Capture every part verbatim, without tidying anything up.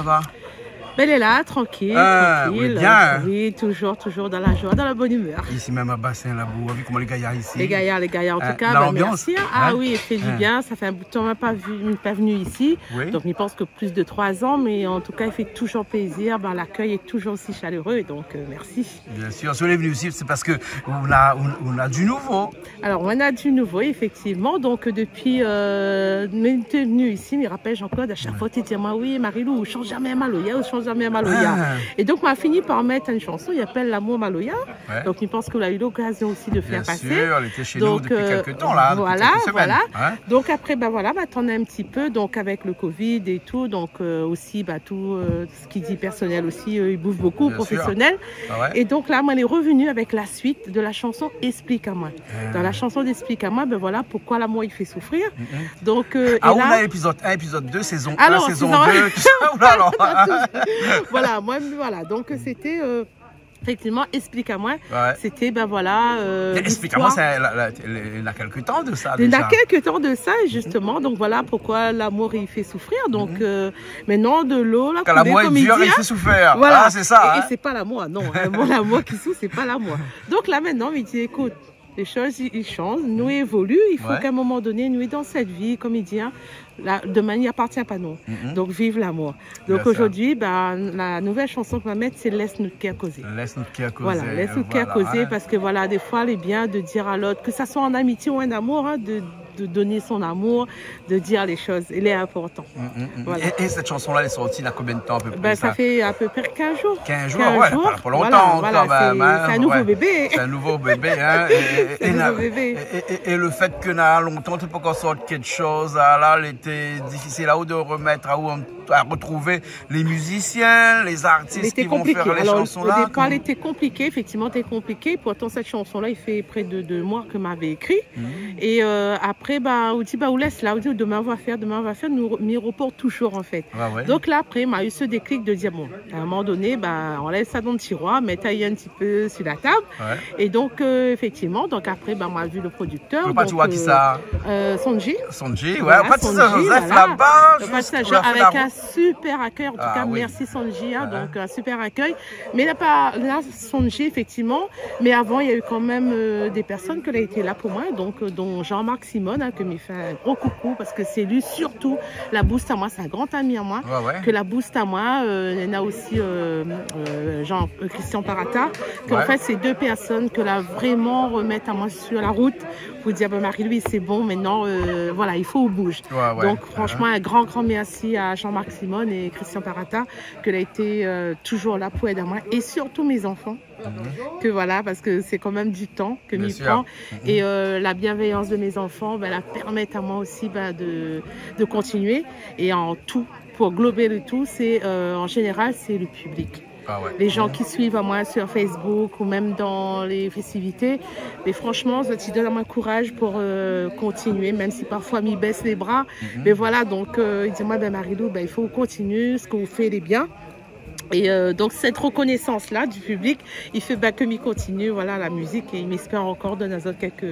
Sa va ? Ben, lé la, trankil, trankil. Ah, oui, bien. Oui, toujour, toujour dan la joi, dan la bone imèr. Isi mèm a Bassin Labour, ou la vi koman lé gayar isi. Lé gayar, lé gayar. An tou ka, ben, lanbians, mèrsi, hein. Ah oui, i fé di bien. Sa fé in bout tan mi la pa vi, mi la pa vni isi. Oui. Donk, mi pans ke plis de troi zan, mé an tou ka, i fé toujour plézir. Ben, lakèy lé toujour osi shaléré, donk, euh, mèrsi. Bien sûr, si ou lé vni isi, sé parske ou na, ou, ou na di nouvo. Alor, ou na di nouvo, éfèktivman. Donk, dopi, euh, mi té vni isi, mi rapèl Jean-Claude, a shak foi, té i di amoin, « Oui, Marie-Lou, ou shanj zamé maloya, ou shanj zamé maloya. » Ah. É donk, ma fini par mèt in shanson, i apèl Lamour Maloya. Ouais. Donk, mi pans ke ou la u lokazion osi de fé pasé. Bien sûr, lé shé nou dopi kèk tan, la, dopi kèk semèn. Donk, euh, voilà, voilà. Donk, apré, ben voilà, ma atann in ti pé, donk, avèk le covid é tou, donk, euh, osi, ben, tout, euh, sak i di pèrsonèl osi, euh, i bouv bokou, profésionèl. Bien sûr. Ah ouais. É donk la, moin lé revni avèk la suit de la shanson Esplik amoin. Ah. Dan la shanson d'Esplik amoin, ben voilà, poukoi lamour i fé soufrir. Mm. Donk, euh, é la, ou na épizod un, épizod deux, sézon un, sézon deux, tout sa, ou la, alor, hein. Voilà, moin, voilà. Donk, sété, euh, éfèktivman, Esplik amoin. Ouais. Sété, ben voilà, euh, listoir. Mé Esplik amoin, sé la, la, la, na kèk tan de sa, déza. Na kèk tan de sa, é zistoman, donk voilà poukoi lamour i fé soufrir. Donk, euh, mintnan, de lo la koulé, konm i di, hein. Kan lamour lé dir, i fé soufrir. Voilà. Ah, sé sa, hein. É, é sé pa lamour, non, hein. Mon lamour ki souf, sé pa lamour. Donk la, mintnan, mi di, ékout, lé shoz i, i shanj, nou évoli, i fo k'a in moman doné, nou lé dan sèt vi, konm i di, hein, la, demin i apartien pa nou. Mm. Donk, viv lamour. Bien sûr. Donk, zordi, ben, la nouvèl shanson ke ma mèt, sé Lès nout kèr kozé. Lès nout kèr kozé, voilà, hein. Lès nout kèr kozé, parske, voilà, défoi, lé bien de dir a lot, ke sa soi an amitié ou an amour, hein, de, de doné son amour, de dir lé shoz. Lé inportan. Mm, mm, mm. Voilà. É, é sèt shanson-la, èl lé sorti na konbien de tan, a pé pré, sa ? Ben, sa fé a pé pré kinz zour. Kinz zour, ouais, pa, pa lontan, voilà, kan mèm, hein, sé, sé in nouvo bébé. Sé in nouvo bébé, hein, é, é, é le fèt ke na lontan ou té pankor sort kèk shoz, ah la, lété difisil aou de remèt aou an, a retrouv lé mizisien, lé zartis ki va fé lé shanson-la. Lété konpliké. Alor, o dépar, lété konpliké, éfèktivman, lété konpliké. Pourtan, sèt shanson-la, i fé pré de dé moi ke ma lavé ékri. Mm. É, euh, apré, ben, ou di, ben, ou lès la, ou di, demin ou va fé, demin ou va fé, nou, mi report toujour, an fèt. Ouais, ouais. Donk la, apré, ma u se déklik de dir, bon, a in moman doné, ben, anlèv sa dan le tiroir, mèt ali in ti pé su la tab. Ouais. É donk, euh, éfèktivman, donk apré, ben, ma vi le prodiktèr. Le pati, donk, euh, kisa ? Euh, Sonji. Sonji, ouais. Voilà, Pati Sonji, Saint-Joseph, voilà. Laba, le Pati Saint-Joseph, avèk in super akèy. An tou ka, mèrsi Sonji, hein, donk, in super akèy. Mé la pa, la, Sonji, éfèktivman. Mé avan, na u kan mèm, euh, dé pèrsone ke la été la pou moin, donk, euh, don Jean-Marc Simone, hein, ke mi fé in gro koukou, parske sé li sirtou la boost amoin, sé in gran ami amoin, ke la boost amoin, euh, néna osi, euh, euh, Jean, euh, Christian Parata, ke an fèt, sé dé pèrsone ke la vréman remèt amoin su la rout pou dir, ben, Marie-Louise, sé bon, mintnan, euh, voilà, i fo ou bouj. Ouais, ouais. Donk, fransheman, in gran, gran mèrsi a Jean-Marc Simone é Christian Parata, ke la été, euh, toujour la pou èd amoin, é sirtou mé zanfan. Mhm. Ke voilà, parske sé kan mèm du tan ke mi pran. Bien sûr. Mhm. É, euh, la bienvéyans de mé zanfan, ben, la pèrmèt amoin osi, ben, de, de kontinié. É an tou, pou globé le tou, sé, euh, an zénéral, sé le piblik. Ah ouais. Lé jan ki suiv amoin su Facebook ou mèm dan lé fèstivité. Mé fransheman, zot i donn amoin kouraj pou, euh, kontinié, mèm si parfoi mi bès lé bra. Mhm. Mé voilà, donk, euh, i di amoin, ben, Marie-Lou, ben, i fo ou kontinié, sak ou fé lé bien. É, euh, donk, sèt rekonésans-la du piblik, i fé, ben, ke mi kontinié, voilà, la mizik, é mi èspèr ankor donn azot kèk,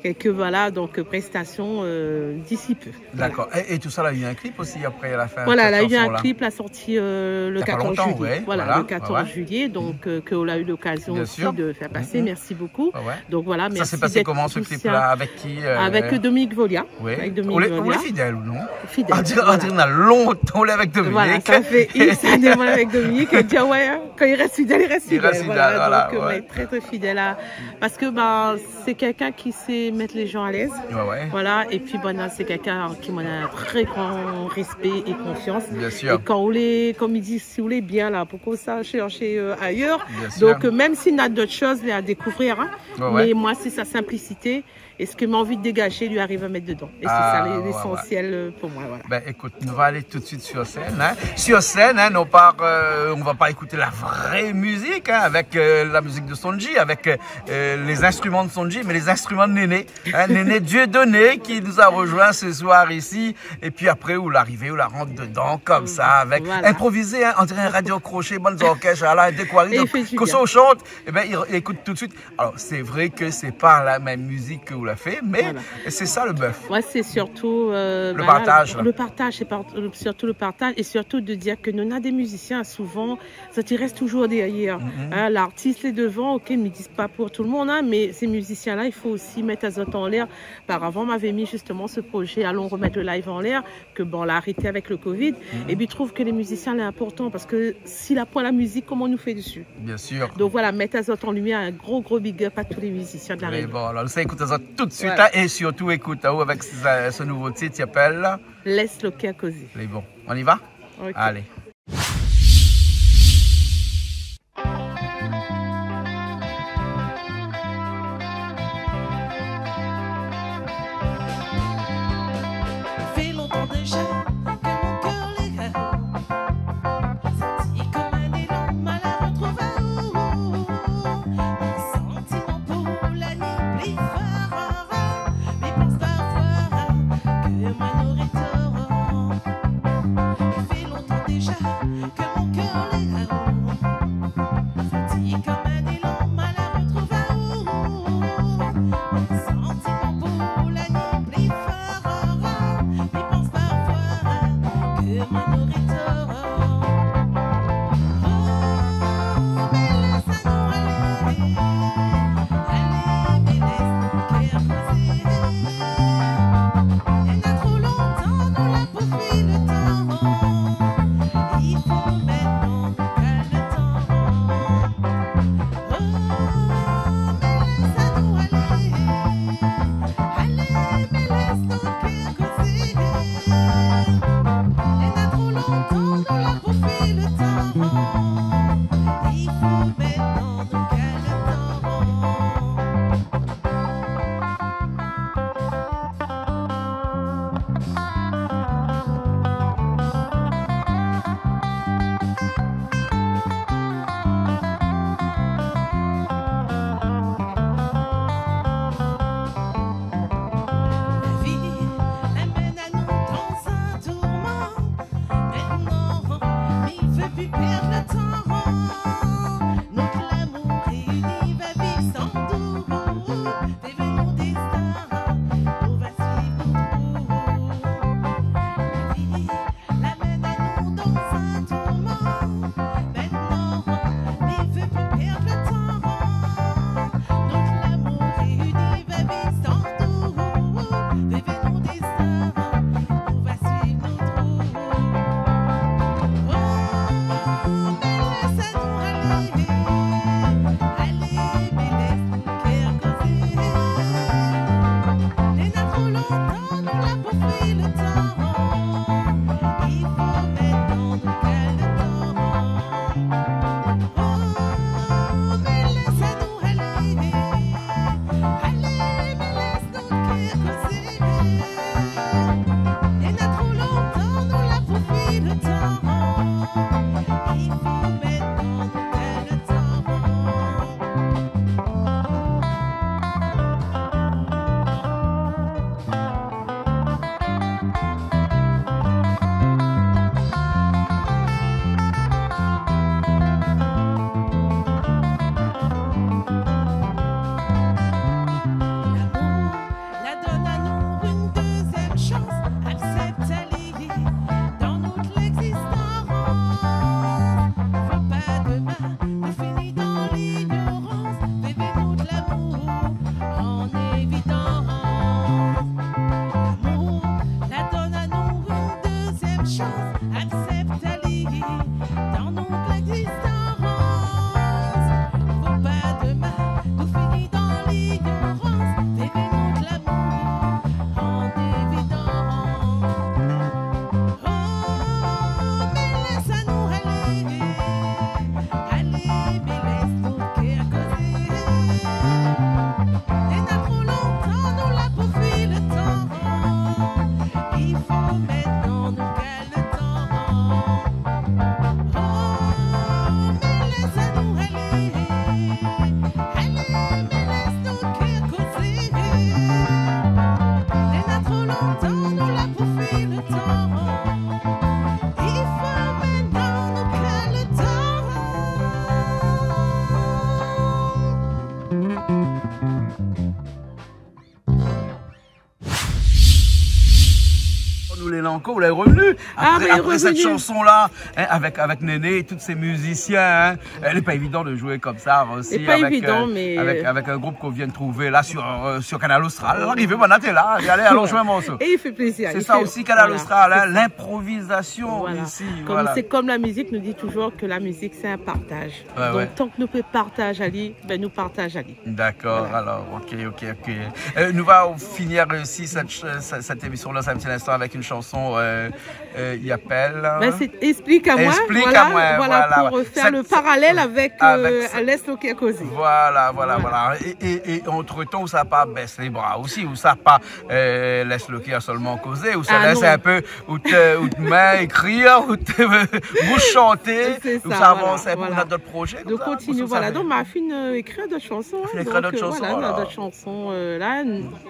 kèk, voilà, donk, euh, prèstasion, euh, disi pé. Voilà. Dakor. É, é tout sa, la u in klip osi apré, a la fin, sèt shanson-la. Voilà, la u in klip, la sorti, euh, le katorz juillet. Na pa lontan, ouais, voilà, le katorz juillet, donk, euh, ke ou la u lokazion osi de fé pasé. Bien sûr. Mhm. Mèrsi bokou. Ouais, ouais. Donk voilà, mèrsi d'èt soutien. Sa la pasé koman, se klip-la ? Avèk ki, euh ? Avèk Dominique Volia. Oui. Avèk Dominique Volia. Ou lé, ou lé fidèl, ou non ? Fidèl, voilà. An dir, an dir, na lontan ou lé avèk Dominique. Voilà, sa fé in ané moin lé avèk Dominique, é di, ah ouais, hein, kan i rès fidèl, i rès fidèl. I rès fidèl, voilà, donk, euh, ouais, mé trè, trè fidèl a, parske, ben, sé kèlkin ki sé mèt lé jan alèz. Ouais, ouais. Voilà, épi, ben, la, sé kèlkin ki moin na in trè gran rèspé é konfians. Bien sûr. É kan ou lé, konm i di, si ou lé bien la, poukoi sa shèrsh, euh, ayèr ? Bien sûr. Donk, euh, mèm si na d'ot shoz a dékouvrir, hein, ouais, ouais, mé moin, sé sa sinplisité. É sak mi anvi dégajé, li ariv a mèt dedan. É sé sa lé-, lésansièl, euh, pou moin, voilà. Ah, ouais, ouais. Ben, ékout, nou va alé tout de suit sur scène, hein. Sur scène, hein, nou va, euh, nou va pa ékout la vré mizik, hein, avèk, euh, la mizik de Sonji, avèk, euh, lé zinstriman de Sonji, mé lé zinstriman de Néné, hein, Néné Dieudonné, ki nou la rozoinn se soir isi. Épi apré, ou la arivé, ou la rant dedan, konmsa, avèk, voilà, inprovizé, hein, on diré in radio crochet, bann zorkès, la, dékoiré. Donk, éfèktivman, kan ou shant, é ben, i, i ékout tout de suit. Alor, sé vré ke sé pa la mèm mizik ke ou fé, mé sé sa le bèf. Voilà. Moi, c'est surtout, euh, le partage, le partage, c'est par-, le, surtout le partage et surtout de dire que nou néna des musiciens, souvent, zot i rès toujours derrière. Mhm. Hein, l'artiste est devant, ok, mi di pa pour tout le monde, hein, mais ces musiciens-là, il faut aussi mettre azot en l'air. Par avant, m'avé mis justement ce projet Allons remettre le live en l'air, que, bon, la arèt avec le covid. Mhm. Et puis, je trouve que les musiciens, c'est important parce que si la poin la musique, comment nou fé dessus ? Bien sûr. Donc voilà, mettre azot en lumière, un gros, gros big up à tous les musiciens de La Réunion. Bon, alors, nou sa ékout sa tout de suite, hein, et surtout ékout, hein, avec ce, ce nouveau titre qui s'appelle Lès lo kèr kozé. Lé bon. On y va ? Ok. Allez. Fé lontan déza ke mon kèr lé aou. Santi konm in élan, mal a rotrouv aou. Mon santiman pou la nuit pli for. Mi pans parfoi ke moin noré tor. Fé lontan déza ke mon kèr lé aou. Santi konm in élan, mal a rotrouv aou. Mon santiman pou la nuit pli for. Mi pans parfoi ke moin noré tor. Oh, mé lès anou alé. Alé, mé lès nout kèr kozé. Néna tro lontan nou la pou fé le tan. I fo mintnan nou kal le tan. Oh, mé lès anou alé. Alé, mé lès nout kèr kozé. Néna tro lontan nou la pou fé le tan. I fo mintnan nou kal le tan. La vi la amenn anou dan in tourman. Mintnan, mi vé pi pèrd le tan. Nout lamour réini va viv san dout. Dévin nout déstin, nou va suiv nout rout. La vi la amenn anou dan in tourman. Mintnan, mi vé pi pèrd le tan. Nout lamour réini va viv san dout. Dévin nout déstin, nou va suiv nout rout. Oh, mé lès anou alé. Alé, mé lès nout kèr kozé. Néna tro lontan nou la pou fé le tan. I fo mintnan nou kal le tan. Oh, mé lès anou alé. Alé, mé lès nout kèr kozé. Néna tro lontan nou la pou fé le tan. I fo mintnan nou kal le tan. Lamour la donn anou in dezièm shans, aksèp ali dan nout légzistans. Fo pa demin nou fini dan lignorans, viv nout lamour an évidans. Lamour la donn anou in dezièm shans, aksèp ali dan nout légzistans. Fo pa demin nou fini dan lignorans, viv nout lamour an évidans. Oh, mé lès anou alé. Alé, mé lès nout kèr kozé. Néna tro lontan nou la pou fé le tan. I fo mintnan nou kal le tan. Oh, Ankor, ou lé revenu. Ah, apré, ben, apré sèt shanson-la, hein, avèk, avèk Néné é tout sé mizisien, hein. Lé pa évidan de zoué konmsa osi, lé pa évidan, euh, mé, avèk, euh, avèk in group k'ou vien de trouvé la sur, euh, sur Kanal Austral. Larivé, banna té la, alé, alon zoué in morso. É i fé plézir. Sé sa osi, Kanal Austral, hein, linprovizasion isi, voilà. Sé sa. Voilà. Konm la mizik, nou di touzour ke la mizik sé in partaz. Ouais, ouais. Donk, tan ke nou pé partaz ali, ben, nou partaz ali. Dakor, alor, OK, OK, OK. Euh, nou va finir osi sèt, sèt, sèt émision-la, sé in ti linstan avèk in shanson, euh, euh, i apèl, euh, Esplik amoin, voilà, pou fé le paralèl avèk, euh, Lès lo kèr kozé. Voilà, voilà, voilà. É, é, é antretan, ou sa pa bès lé bra osi, ou sa pa, euh, lès lo kèr solman kozé, ou sa lès in pé, ou té, ou té mèt ékrir, ou té boush shanté, ou sa avans in pé, ou na dot projé konmsa, ou sa fé ? Donk, ma fine, euh, ékrir dot shanson, hein. Donk, euh, voilà, na dot shanson, euh, la.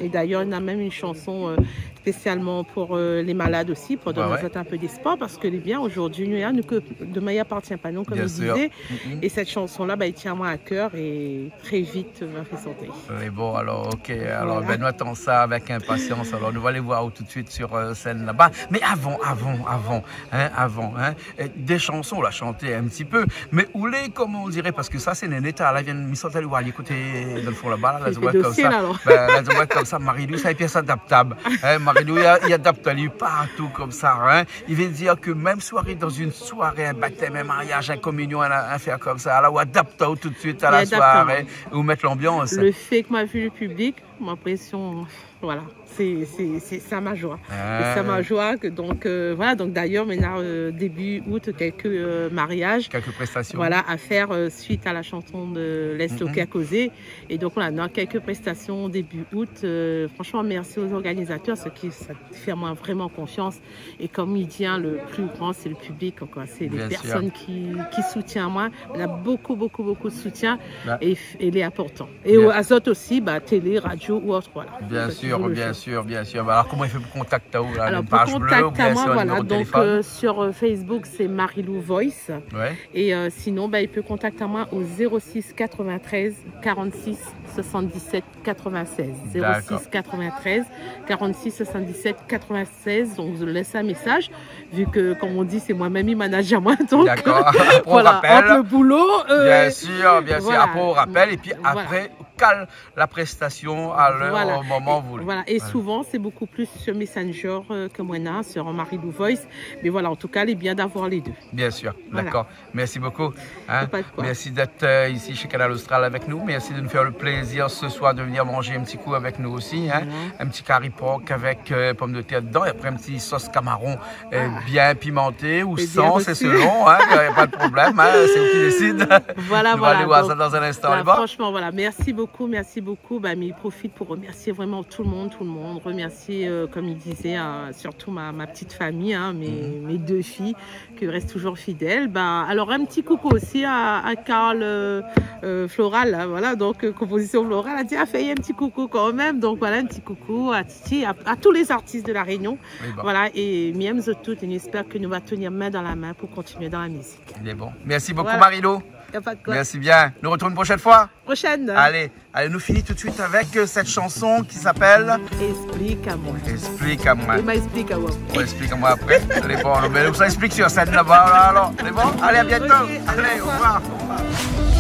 É dayèr, na mèm in shanson, euh, spésialman pou, euh, lé malad osi, pou done azot in pé d'espwar, parske lé bien, zordi nou lé la, nou ke, demin i apartien pa nou, konm i dizé. Bien sûr. É sèt shanson-la, ben, i tien amoin a kèr é tré vit, euh, ma fé sorti. Lé bon, alor, OK. Alor, ben, nou atann sa avèk inpasians. Alor, nou va alé voir aou tout de suite sur, euh, sèn laba. Mé avan, avan, avan, hein, avan, hein, euh, dé shanson, ou la shanté in ti pé, mé ou lé, koman i diré, parske sa, sé Néné, talèr la, i vien, mi santi ali, ouais, li ékout dan le fon laba, la, la, konmsa. Ben, la, konmsa, Marie-Lou, sé in piès adaptab. Hein, Marie-Lou, i, i adapt ali partou konmsa, hein. I vé dir ke mèm si ou ariv dan in soiré, in batèm, in mariaz, in kominion, in, in afèr konmsa, la, ou adapt aou tout de suite a la soiré, ou mèt lanbians. Le fé ke ma vi le piblik, mon inprésion, voilà, sé, sé, sé sa ma zoi. Ah. Sé sa ma zoi ke, donk, euh, voilà, donk dayèr, mi néna, euh, début août, kèk, euh, mariaz. Kèk prestasion. Voilà, a fèr, euh, suite a la shanson de Lès lo kèr kozé. É donk, voilà, nou na kèk prestasion début août. Euh, fransheman, mèrsi o zorganizatèr, parske sa i fé amoin vréman konfians. É konm i di, hein, le pli gran, sé le piblik, koi. Sé lé pèrsone ki, ki soutien amoin. Bien sûr. Néna bokou, bokou, bokou de soutien. Ouais. É, é lé inportan. Bien. É azot osi, ba, télé, radio ou ot, voilà. Bien sûr, bien sûr, bien sûr. Sa, sé le fé. Ba, alor, koman i fé pou kontakt aou, la ? Alor, pou kontakt amoin, voilà, donk, euh, sur, euh, Facebook, sé Marilou Voice. Ouais. É, euh, sinon, ba, i pé kontakt amoin o zéro six quatre-vingt-treize quarante-six soixante-dix-sept quatre-vingt-seize. D'accord. Zéro six quatre-vingt-treize quarante-six soixante-dix-sept quatre-vingt-seize. Donk, mi lès in mésaz, vu ke, konm i di, sé moin mèm i manaz amoin, donk, euh, voilà, ant le boulo, euh, bien sûr, bien sûr. Bien sûr, apré ou rapèl, é pi apré, ou kal la prestasion a lèr, o moman voulu. Voilà. É souvan, sé bokou plis sur Messenger, euh, ke moin néna, sur Marilou Voice. Mé voilà, an tou ka, lé bien d'avoir lé dé. Bien sûr, d'accord. Voilà. Merci beaucoup, hein. Y a pas de quoi. Merci d'être, euh, ici chez Kanal Austral avec nous. Merci de nous faire le plaisir ce soir de venir manger un petit coup avec nous aussi, hein. Ouais. Un petit curry pork avec, euh, pommes de terre dedans et après une petite sauce camaron, euh, bien pimentée ou sans, c'est selon, hein. Y a pas de problème, hein. C'est vous qui décide. Voilà, voilà. Nou va alé voir sa dan in instan, lé bon ? Fransheman, voilà. Mèrsi bokou, mèrsi bokou. Ba, mi profit pou remèrsié vréman tout le monde, tout le monde. Remèrsié, euh, konm i dizé, euh, surtout ma, ma petite famille, hein, mes, mes deux filles, ki rès touzour fidèl. Ba, alor, in ti koukou osi a, a Karl, euh, euh, Floral, la, voilà, donk, euh, Composition Florale, la di, a, fé in ti koukou kan mèm. Donk, voilà, in ti koukou a Titi, a, a tout lé zartis de La Rénion. Oui, bon. Voilà, é mi èm zot tout, é mi èspèr ke nou va tenir min dan la min pou kontinié dan la mizik. Lé bon. Merci beaucoup, Marilou. Voilà. Y a pas de quoi. Merci bien. Nou retrouv in proshèn foi. Proshèn. Alé, alé, nou fini tout de suite avec, euh, cette chanson qui s'appelle Esplik amoin. Esplik amoin. É ma èsplik aou apré. Ou èsplik amoin apré. Lé bon, mé ou sa èsplik sur sèn laba, la, alor. Lé bon ? Alé, à bientôt. Ok, alé, alé, au revoir. Au revoir.